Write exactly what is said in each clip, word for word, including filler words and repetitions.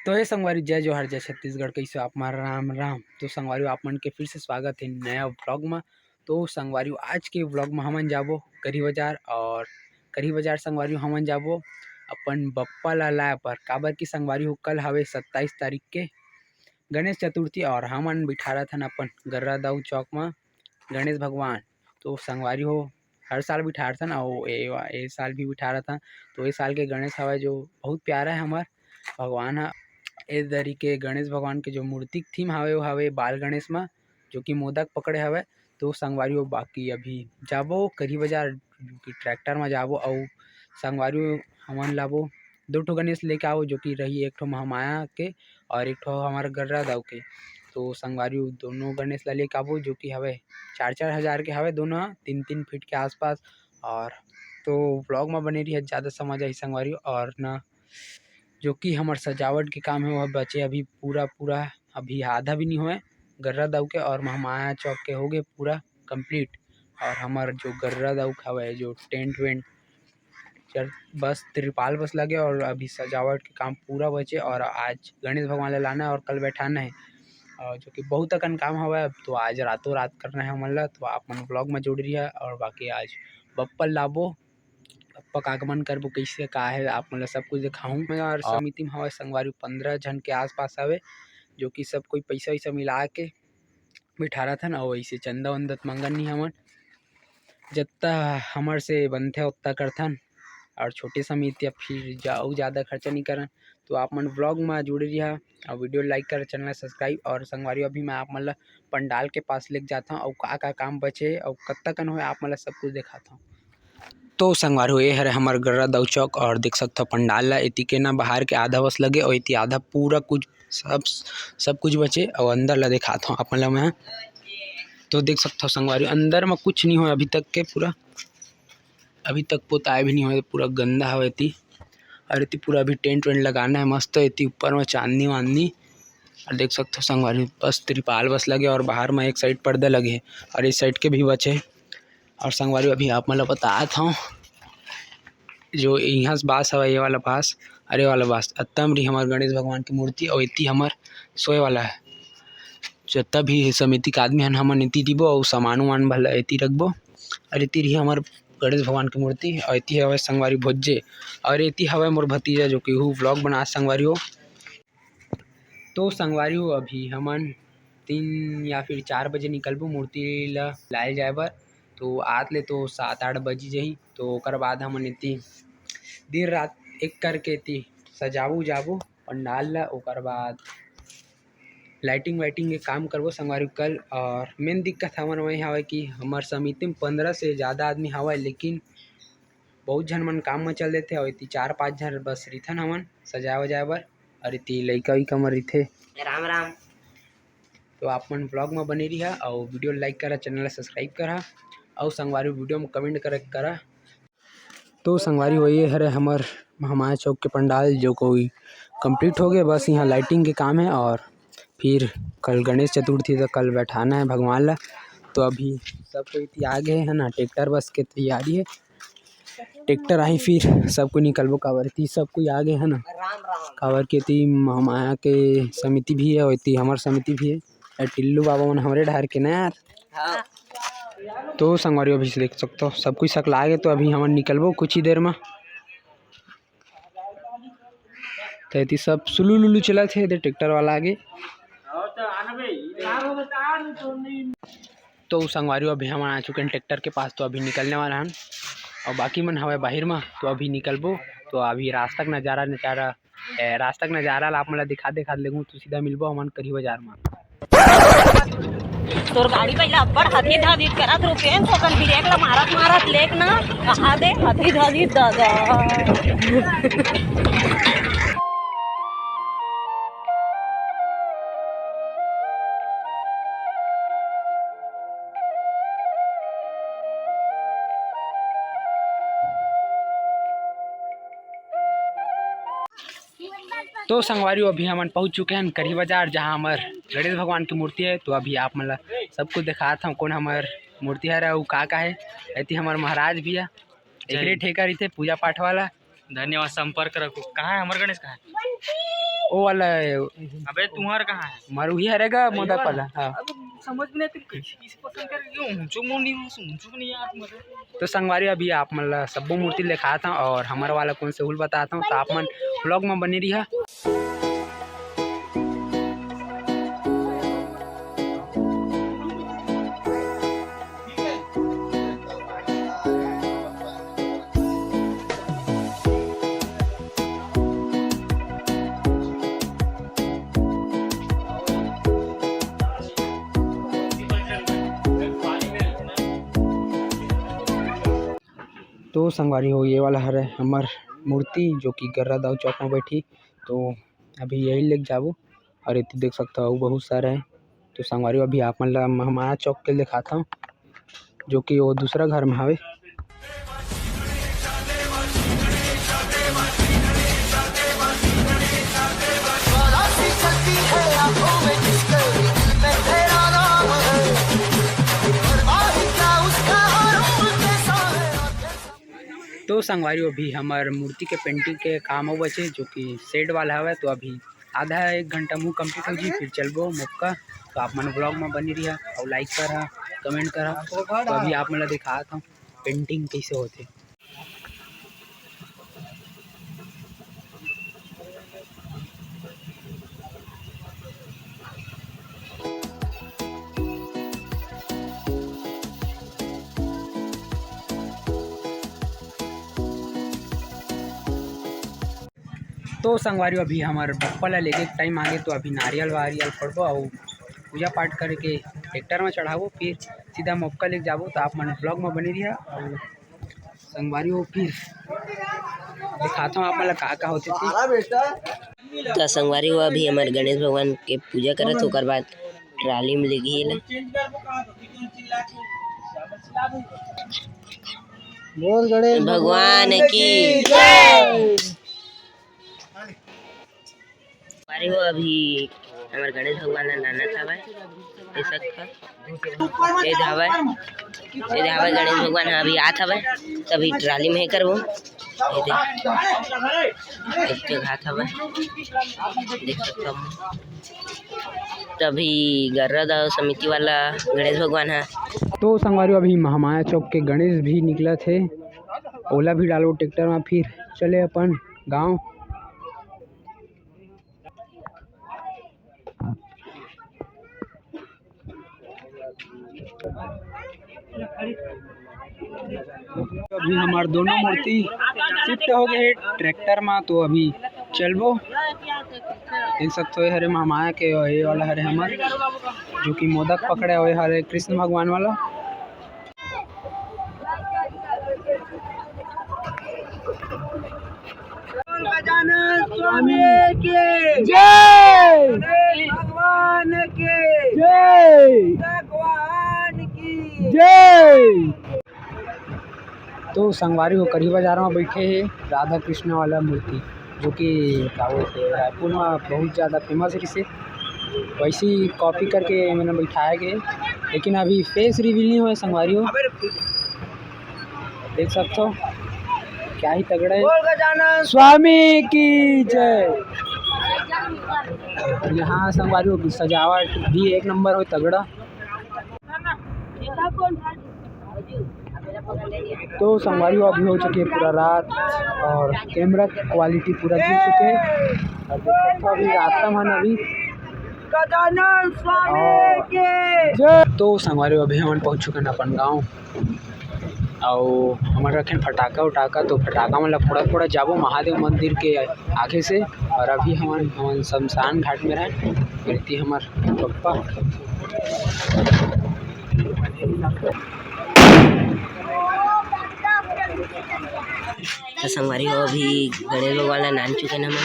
तो हे संगवारी, जय जोहार, जय छत्तीसगढ़, कइसे हो आप मन? राम राम। तो संगवारी, आप मन के फिर से स्वागत हे नया vlog म। तो संगवारी, आज के vlog म हमन जाबो करी बाजार और करी बाजार संगवारी, हमन जाबो अपन बप्पा ला लाए बर, काबर कि संगवारी हो, कल हवे सत्ताईस तारीख के गणेश चतुर्थी और हमन बिठारत हन अपन गर्रा दाऊ चौक म गणेश भगवान। तो संगवारी हो, हर साल बिठारथन अउ ए, ए साल भी बिठारत हन। तो ए साल के गणेश हवय जो बहुत प्यारा है हमर भगवान ह। ए दरी के गणेश भगवान के जो मूर्ति के theme हवे, वो हवे बाल गणेश म, जो कि मोदक पकड़े हवय। तो संगवारी हो, बाकी अभी जाबो करी बाजार, जो कि ट्रैक्टर म जाबो अउ संगवारी हो, हमन लाबो दो ठो गणेश लेके आबो, जो कि रही एक ठो महामाया के और एक ठो हमर गर्रा दाऊ के। तो संगवारी हो, दोनों गणेश ला लेके आबो, जो कि हवे चार चार हजार के हवे दोनों, तीन तीन फीट के आसपास। और तो vlog म बने रहिए, ज़्यादा समझ आही संगवारी हो। और न, जो कि हमर सजावट के काम है, वह बचे अभी पूरा, पूरा अभी आधा भी नहीं होए गर्रा दाऊ के, और महामाया चौक के हो गए पूरा complete। और हमर जो गर्रा दाऊ के हवे, जो टेंट वेंट, चर-, बस त्रिपाल बस लगे और अभी सजावट के काम पूरा बचे और आज गणेश भगवान ला लाना है और कल बैठाना है, और जो कि बहुत अकन काम हवय। अब तो आज रातों रात करना है हमन ला, तो आप मन vlog में जुड़ रहिए। और बाकी आज बप्पा लाबो, बप्पा का आगमन करबो, कैसे का है, आप मन ला सब कुछ दिखाहूँ। मैं और और समिति में हवय संगवारी पंद्रह झन के आसपास हवे, जो कि सब कोई पैसा वैसा मिला के बिठारत हन, अउ ऐसे चंदा वंदा त मंगन नहीं हमन, जत्ता हमर से बनथे ओत्ता करथन। और छोटे समिति अब फिर जा-, अउ ज़्यादा खर्चा नहीं करन। तो आप मन vlog में जुड़े रहिए और video like कर, channel subscribe। और संगवारी, अभी मैं आप मन ला पंडाल के पास लेके जाता हूँ, अउ का का काम बचे अउ कत्ता कन होए, आप मन ला सब कुछ दिखाता हूँ। तो संगवारी हो, ये हरे हमर गर्रा दाऊ चौक और देख सकथो पंडाल ला। एती के ना बाहर के आधा बस लगे और एती आधा पूरा कुछ सब, सब कुछ बचे और अंदर ला दिखात हूँ आप मन ला मैं। तो देख सकथो संगवारी, अंदर में कुछ नहीं हो अभी तक के, पूरा अभी तक पोताए भी नहीं हो, पूरा गंदा हवे एती। और एती पूरा अभी टेंट वेंट लगाना है मस्त, एती ऊपर में चांदनी वांदनी। और देख सकथो संगवारी, बस त्रिपाल बस लगे और बाहर में एक साइड पर्दा लगे और इस साइड के भी बचे। और संगवारी, अभी आप मन ल बतात हव, जो इहाँ से बास हवय, ये वाला बास, अरे वाला बास, अत्ता म रही हमर गणेश भगवान के मूर्ति, अउ एती हमर सोए वाला है। जत्ता भी समिति के आदमी हन, हमन एती दिबो, अउ सामान उमान भला एती रखबो। अउ एती रही हमर गणेश भगवान के मूर्ति, अउ एती हवय संगवारी भोज्जे, अउ एती हवय मोर भतीजा, जो कि हू vlog बना संगवारी हो। तो संगवारी हो, अभी हमन तीन या फिर चार बजे निकलबो मूर्ति ला लाए जाए बर। तो आत ले तो सात आठ बजी जही। तो ओकर बाद हमन एती दिन रात एक करके एती सजाबो उजाबो पंडाल ला, ओकर बाद lighting वाइटिंग के काम करबो संगवारी हो कल। और main दिक्कत हमन वही हवय कि हमर समिति में पंद्रह से ज़्यादा आदमी हवय, लेकिन बहुत झन मन काम म चल देथे, अउ एती चार पाँच झन बस रिथन हमन सजाए वजाए बर, अउ एती लइका उइका मन रिथे। राम राम। तो आप मन vlog म बने रिहा, अउ video like करा, channel ला subscribe करा, अउ संगवारी video म comment करा, करा। तो संगवारी हो, ये हरे हमर महामाया चौक के पंडाल, जो कोई complete हो गए, बस यहाँ lighting के काम है, और फिर कल गणेश चतुर्थी, तो कल बैठाना है भगवान ला। तो अभी सब कोई एती आ गए है ना, ट्रैक्टर बस के तैयारी है। ट्रैक्टर आही फिर सब कोई निकलबो, काबर कि सब कोई आ गए है ना, राम राम। काबर कि एती महामाया के समिति भी है और एती हमर समिति भी है। ए टिल्लू बाबा मन हमरे डहर के ना यार। हाँ। तो संगवारी अभी से देख सकथो, सब कोई सकला आगे, तो अभी हमन निकलबो कुछ ही देर में। तो एती सब सुलू लुलू चलत हे, एदे ट्रैक्टर वाला आगे। तो संगवारी अभी हमन आ चुके हैं ट्रैक्टर के पास, तो अभी निकलने वाला हन। और बाकी मन हवे बाहिर में, तो अभी निकलबो। तो अभी रास्ता के नज़ारा, नज़ारा, ए, रास्ता के नज़ारा ला आप मन ला दिखा, दिखा लेगू, तो सीधा मिलबो हमन करी बाजार में। तोर गाड़ी पहिला अब्बड़ हथी धथी करत रुपेन, थोकन ब्रेक ला मारत मारत लेक ना, कहा दे हथी धथी दादा। तो संगवारी हो, अभी हमन पहुंच चुके हैं करी बाजार, जहां हमर गणेश भगवान की मूर्ति है। तो अभी आप मन ला सब कुछ दिखात हूँ, कौन हमर मूर्ति हरे अउ का का है। एती हमर महाराज भी है, जय। एकरे ठेका रहिथे पूजा पाठ वाला। धन्यवाद, संपर्क रखो। कहाँ है हमर गणेश, कहाँ है? ओ वाला है। अबे तुम्हार कहाँ है? मरुही हरे गा, मोदक वाला। हाँ। अब समझ में नहीं, तुम कैसे, कैसे पसंद कर रहे हो? ऊंचो मुंह नहीं, ऊंचो नहीं यार तुम्हारे। तो संगवारी, अभी आप मन ला सब्बो मूर्ति दिखात हूँ और हमर वाला कौन से हुल बताता हूँ, तो आप मन vlog में बने रहिया। तो संगवारी हो, ये वाला हरे हमर मूर्ति, जो कि गर्रा दाऊ चौक में बैठी। तो अभी यही लेके जाबो। और एती देख सकथव, अउ बहुत सारा है। तो संगवारी हो, अभी आप मन ला महमाया चौक के दिखात हव, जो कि वो दूसरा घर में हवे। तो संगवारी हो, अभी हमर मूर्ति के painting के काम अउ बचे, जो कि shed वाला हवय। तो अभी आधा एक घंटा मुँह complete हो जी, फिर चलबो मोक्का। तो आप मन vlog में बने रहिया और like करा, comment करा। तो अभी आप मन ला दिखात हूँ painting कैसे होथे। तो संगवारी, अभी हमर बप्पा ला लेके टाइम आगे, तो अभी नारियल वारियल फोड़बो अउ पूजा पाठ करके ट्रैक्टर में चढ़ाबो, फिर सीधा मोक्का लेके जाबो। तो आप मन vlog में बने रहिया। अउ संगवारी हो, फिर दिखाता हूँ आप मन ला का का होथे। तो संगवारी हो, अभी हमर गणेश भगवान के पूजा करत, ओकर बाद ट्राली में लेगी ले। बोल गणेश भगवान की जय। अरे वो अभी हमर गणेश भगवान ला लानत हवय, ऐसा का ए धावय, ए धावय गणेश भगवान ह अभी आत हवय, तभी ट्राली में हे करबो। ए दे, एक जगह आत हवय, देख सकथव। तभी गर्रा दाऊ समिति वाला गणेश भगवान ह। तो संगवारी, अभी महामाया चौक के गणेश भी निकलत हे, ओला भी डालो ट्रैक्टर में, फिर चले अपन गांव। अभी हमार दोनों मूर्ति shift हो गए हे ट्रैक्टर में, तो अभी चलबो। देख सकते हो, ये हरे महामाया के, ये वाला हरे हमर, जो कि मोदक पकड़े हुए हरे कृष्ण भगवान वाला। गजानन स्वामी की जय। गणेश भगवान की जय। भगवान की जय। तो संगवारी हो, कढ़ी बाजार में बैठे हे राधा कृष्ण वाला मूर्ति, जो कि का बोलथे, रायपुर में बहुत ज़्यादा famous रिहिसे। वैसे ही copy करके मैंने बैठाया गया, लेकिन अभी face reveal नहीं हुआ संगवारी हो। देख सकते हो, क्या ही तगड़ा है। बोल गजानन स्वामी की जय। यहाँ संगवारी हो, सजावट भी एक नंबर हो, तगड़ा। तो संगवारी हो, अभी हो चुकी है पूरा रात और camera quality पूरा गिर चुके हैं। और देख सकते हो, अभी रास्ता मन अभी गजानन स्वामी और की जय। तो संगवारी हो, अभी हमन पहुंच चुके हैं अपन गांव। अउ हमन रखेन फटाका उटाका, तो फटाका मन ला फोड़त फोड़त जाबो महादेव मंदिर के आगे से। और अभी हमन, हमन शमशान घाट में रहन, प्रीति हमर पप्पा। तो संगवारी हो, अभी गणेश भगवान ला लान चुके ना हमन,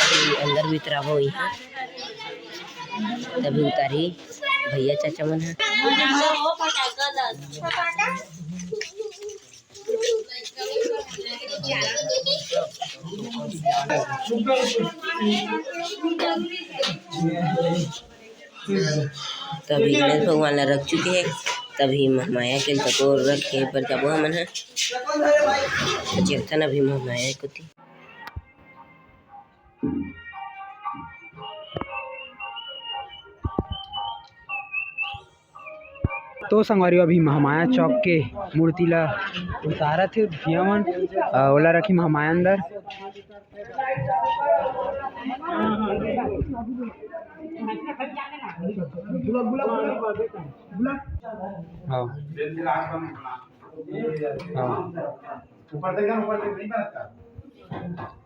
अभी अंदर भीतर आबो इहाँ, तभी उतारी भैया चाचा मन ह। तभी गणेश भगवान ला रख चुके हे, तभी महामाया के तको रखे बर जाबो हमन ह। चेतन अभी महामाया कोती। तो संगवारी हो, अभी महामाया चौक के मूर्ति ला उतारत हे भैया मन, अ, ओला रखी महामाया अंदर। हाँ। हाँ।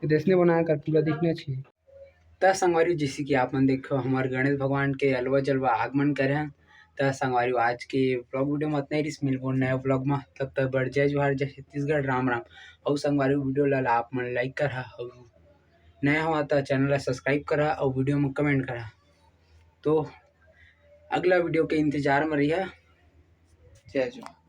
जैसने बनाया कर पूरा दिखना चाहिए। त संगवारी, जैसे कि आप मन देखो, हमारे गणेश भगवान के अलवा जलवा आगमन करे हैं। त संगवारी, आज के vlog video में इतना ही रिस। मिलबो नया vlog में, तब तक बर जय जोहार, जय छत्तीसगढ़, राम राम। और संगवारी, video ला आप मन like करा, और नया हुआ तो channel ला subscribe करा और video में comment करा। तो अगला video के इंतजार में रहिया। जय जोहार।